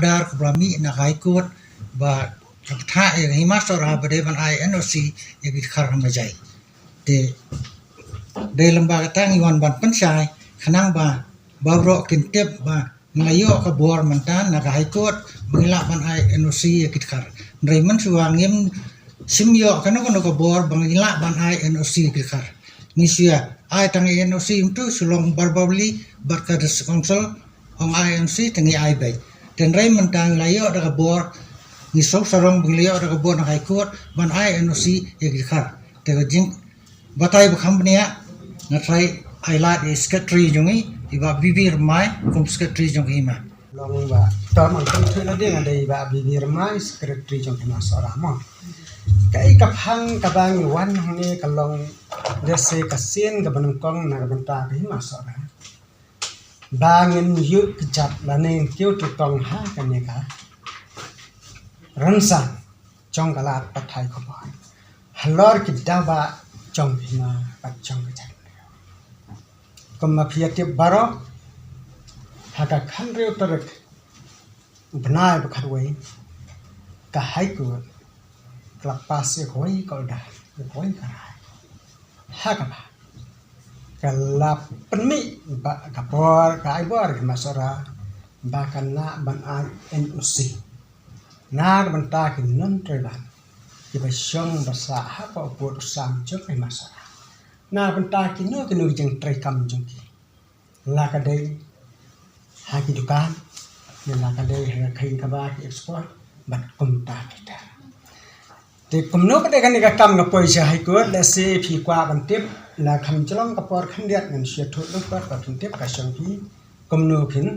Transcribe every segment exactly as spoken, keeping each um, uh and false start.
order kaba la mih na ka High Court ba ka bthah ïa ka Hima Sohra ba dei ban ai N O C ïa ki dkhar ha Majai. Te dei lem ba kata ngi wan ban pynshai khnang ba baroh kin tip ba ngi la ïoh ka bor mynta na ka High Court ba ngi lah ban ai N O C ïa ki dkhar. Hynrei mynshuwa ngim shym ïoh kano kano ka bor ba ngi lah ban ai N O C ïa ki dkhar. Ngi shu ïa ai tang ïa N O C mynta shu long verbally bad ka District Council ong ai N O C te ngi ai beit. Te hynrei mynta ngi la ïoh da ka bor, ngi sngewsarong ba ngi la ïoh da ka bor na ka High Court ban ai N O C ïa ki dkhar. Te ka jingbatai ba kham bniah nga trai ai lad ïa i Secretary jong ngi, i Bah B B Rymbai kum Secretary jong ka Hima. Long ba tam ang tam thoi la ding, nga dei i Bah B B Rymbai, Secretary jong ka Hima Sohra mo. Kaei ka phang kaba ngi wan hangne ka long lehse ka sien kaba nyngkong na ka bynta ka Hima Sohra ba ngin ïuh kjat lane ngin kiew tyngkong ha kane ka rynsan jong ka lad pathai khubor halor ki daw ba jong ka Hima bad jong ka jaitbynriew. Kumba phi ïa tip baroh, ha ka khathynriew tarik u bnai ba khatwei, ka High Court ka la pass ïa kawei ka order, ïa kawei ka rai, ha kaba ka la pynmih ba ka bor, ka ai bor ka Hima Sohra ba kan lah ban ai N O C na ka bynta ki non tribal kiba shong ba sah hapoh u pud u sam jong ka Hima Sohra, na ka bynta kino kino ki jingtreikam jong ki, la ka dei ha ki dukan ne la ka dei ha ka khaïi kaba ki export bad kumta kita. Te kumno ka dei kane ka kam ka poi sha High Court, lehse phi kwah ban tip, la kham jrong ka por khyndiat ngan shu ïathuh lyngkot ba phin tip ka shong phi kumno phin,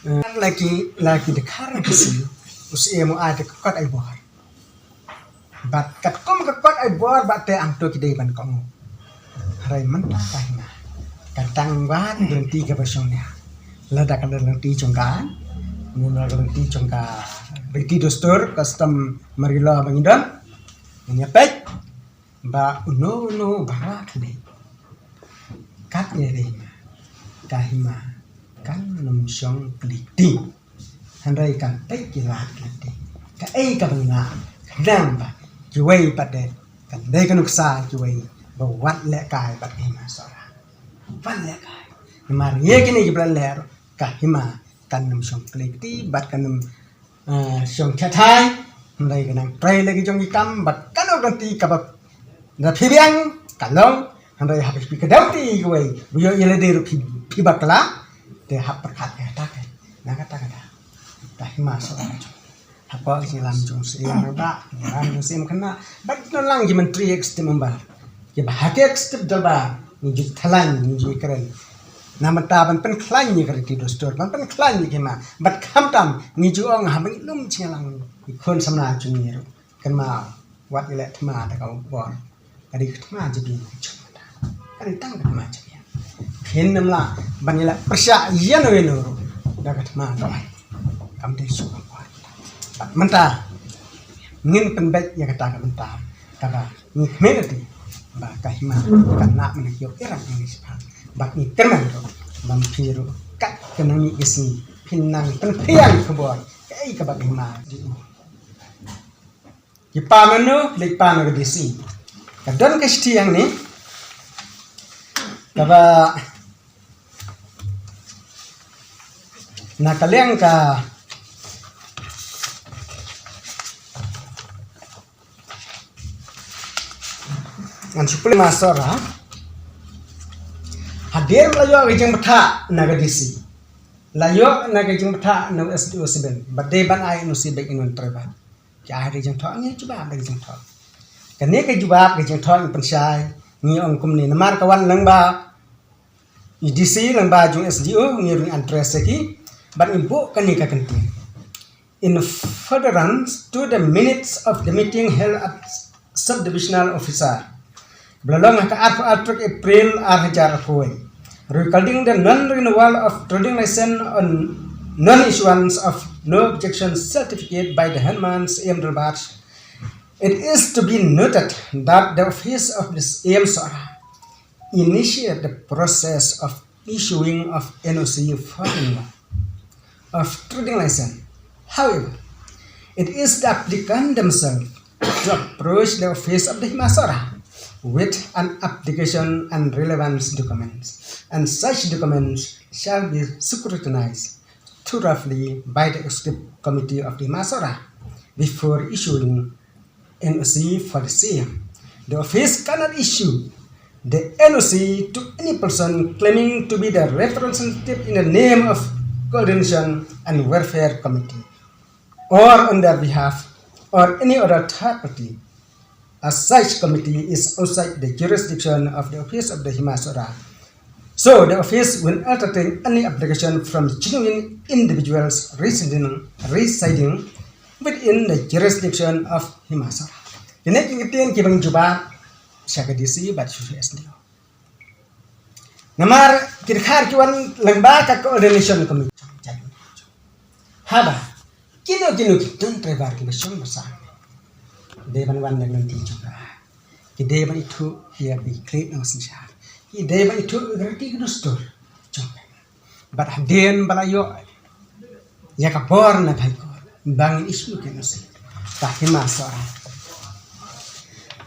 eh, la ki, la ki dkhar ki siew, u siem u ai te ka kot ai bor. Bad katkum ka kot ai bor bad te hangto ki dei ban kohnguh. Hynrei mynta ka Hima ka dang wan da lynti kaba shongnia. Lada ka dei lynti jong ka, ne lada ka lynti jong ka riti dustur, customary law ba ngi don, ngi ïa peit ba uno uno ba rah kane. Katne ka Hima, ka Hima kan ym shong kli kti. Hynrei kan peit ki lad ki lynti kaei kaba ngi lah, khnang ba kiwei pat de kan dei ka nuksa kiwei ba wat lehkai bad ka Hima Sohra. Wat lehkai. Namar ïa kine kiba la leh ruh ka Hima kan ym shong kli kti bad kan ym, eh, shong thiah thai. Hynrei ka nang trei la ki jong ki kam bad kano ka lynti kaba da phi biang ka long. Hynrei haba phi kdew kti kiwei ba ïoh ïa lade ruh phi, phi bakla. Te hap pyrkhat ïa kata ka, na kata ka daw ka Hima Sohra jong ngi. Hapoh ka jingïalam jong u Syiem Rangbah, jingïalam jong u Syiem Khynnah bad ki nongïalam, ki Myntri Executive Member, kiba ha ka Executive Dorbar ngi ju thalang, ngi ju kren na bynta ban pynkhlaiñ ïa ka riti dustur, ban pynkhlaiñ ïa ka Hima. Bad khamtam ngi ju ong haba ngi lum jingïalang, ki khun samla jong ngi ruh, kynmaw, wat ïa leh thma da ka bor. Ka dei ka thma jabieng ka jong mynta. Ka dei tang ka thma jabieng. Phin ym lah ban ïa leh pyrshah ïano ïano ruh da ka thma kawei. Kam dei shuh ka bor. Bad mynta ngin pynbeit ïa kata ka bynta kaba ngi khmih lynti ba ka Hima kan lah ban ïoh ïarap ïa ngi shaphang. Bad ngi kyrmen ruh ba phi ruh kat ka nang mih ka sngi phin nang pynphriang khubor kaei kaba ka Hima dei. Ki pan na no, leit pan na ka D C. Ka don ka shithi hangne kaba na ka liang ka, ngan shu pule ma Sohra. Hadien la ïoh ka jingbthah na ka D C, la ïoh na ka jingbthah na u S D O Civil ba dei ban ai N O C beit ïa ki non tribal. Ki ai da ka jingthoh, ngi jubab da ka jingthoh. Kane ka jubab ka jingthoh ngi pynshai, ngi ong kumne, namar ka wan lyngba i D C, lyngba jong S D O, ngi ruh ngi address ïa ki bad ngi buh kane ka kyntien. In furtherance to the minutes of the meeting held at Sub-Divisional Officer, ba la long ha ka arphew ar tarik April ar hajar arphew, regarding the non-renewal of trading license on non-issuance of no objection certificate by the Hynman Syiem Dorbar, it is to be noted that the office of the Syiem Sohra initiate the process of issuing of N O C for renewal of trading license However, it is the applicant themselves to approach the office of the Hima Sohra with an application and relevant documents, and such documents shall be scrutinized thoroughly by the executive committee of the Hima Sohra before issuing N O C for the same. The office cannot issue the N O C to any person claiming to be the representative in the name of Coordination and Welfare Committee or on their behalf or any other third party, as such committee is outside the jurisdiction of the office of the Hima Sohra. So the office will entertain any application from genuine individuals residing, residing within the jurisdiction of Hima Sohra. Kine ki ktien ki ba ngi jubab sha ka D C bad sha S D O. Namar ki dkhar ki wan lyngba ka coordination committee. Haba kino kino ki don driver ki ba shong ba sah, dei ban wan da lynti jong ka, ki dei ban ithuh ïa ki khleh nongsynshar, ki dei ban ithuh ïa ki riti ki dustur jong ka. Bad hadien ba la ïoh ïa ka bor na ka High Court ba ngin issue ka N O C, ka Hima Sohra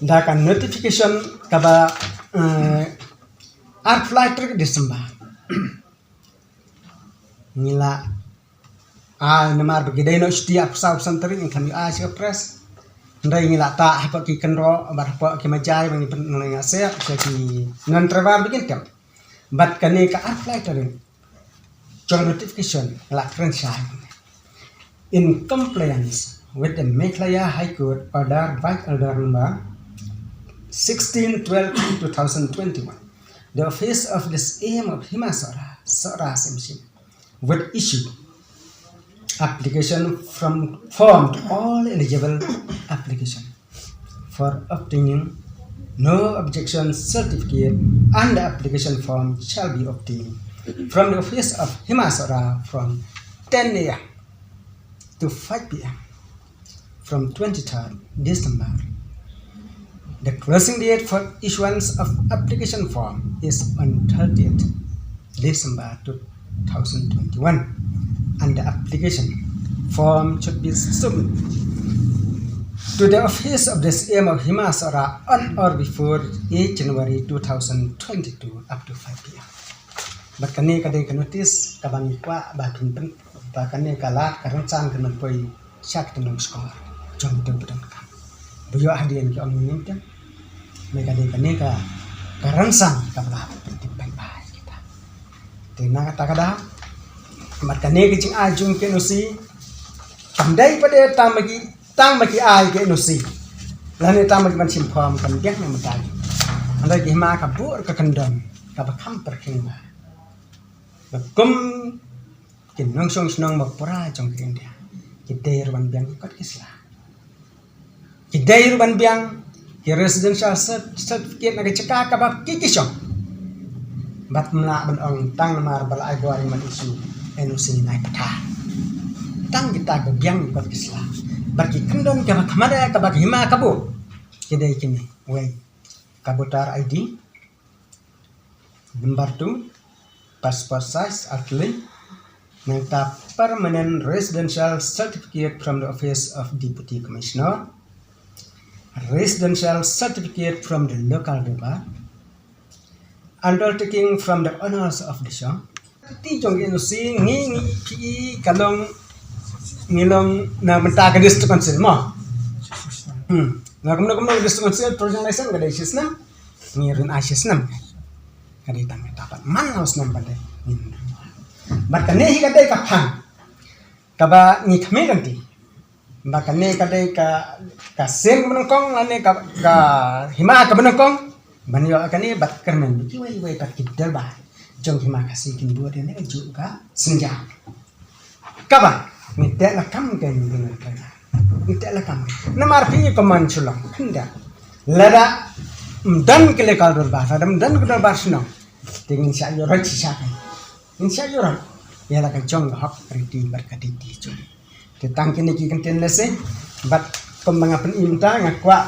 da ka notification kaba, eh, arphew lai tarik December. Ngi la ai namar ba ki dei noh shuti arphew saw arphew san tarik, ngim kham ïoh ai sha ka press. Hynrei ngi la tah hapoh ki kynroh bad hapoh ki majai ba ngi pynlong ïa sha ki non driver ba kin tip. Bad kane ka arphew lai tarik jong notification la kren shai. In compliance with the Meghalaya High Court order by order number sixteen twelve two thousand twenty-one, the office of the C M of Hima Sohra, Sohra Samship, would issue application from form to all eligible application for obtaining no objection certificate, and the application form shall be obtained from the office of Hima Sohra from ten A M to five P M from twenty-third December. The closing date for issuance of application form is on thirtieth December two thousand twenty-one, and the application form should be submitted to the office of the C M of Hima Sohra on or before eighth January two thousand twenty-two up to five P M. Bad kane ka dei ka notice kaba ngi kwah ba phin pyn, ba kane ka lad ka rynsan kan poi sha ka tnum skor jong ki ba donkam. Ba ïoh hadien ki ong ngim tip. Me ka dei kane ka, ka rynsan kaba la pynthikna ba kita. Te na kata ka daw, bad kane ka jingai jong ka N O C kam dei pat de tang ma ki, tang ma ki ai ka N O C lane tang ma ki ban shim form, kam dei na mynta. Hynrei ki hima ka bor ka kyndon kaba kham pyrkhing ba, ba kum ki nongshong shnong ba pura jong ka India, ki dei ruh ban biang ki kot ki sla, ki dei ruh ban biang ki residential cert-, certificate na ka jaka kaba ki ki shong. Bad ym lah ban ong tang namar ba la ai bor ïa man issue N O C nai pathar. Tang kita ba biang ki kot ki sla bad ki kyndon kaba kham da kaba ki hima ka bor, ki dei kine: wei, ka voter I D, number two, passport size ar tylli. Nangta permanent residential certificate from the office of Deputy Commissioner, residential certificate from the local Dorbar, undertaking from the owners of the shop. Ti jong N O C ngi, ngi phi ka long, ngi long na mynta ka district council mo. Hmm. Na kumno kumno district council, project license ka dei shi snem. Ngi rin ai shi snem. Ka dei tang mynta pat man la u snem pat de ngin. Bad kane hi ka dei ka phang kaba ngi khmih kan ti. Ba kane ka dei ka, ka seng kaba nyngkong lane ka, ka hima kaba nyngkong ban ïoh kane bad kyrmen kiwei kiwei pat ki dorbar jong hima Khasi kin bud ïa ne ka juh ka synjam. Kaba ngi teh lakam ka ngi dei ngan kren. Ngi teh lakam. Namar phi ngi common shu long khyndiat. Lada ym don ki local dorbar, lada ym don ki dorbar shnong, te ngin shah ïoh roi shisha ka. Ngin shah ïoh roi ïa la ka jong ka hok riti bad ka riti jong. Te tang kine ki kyntien lehse bad kumba nga pyni mynta, nga kwah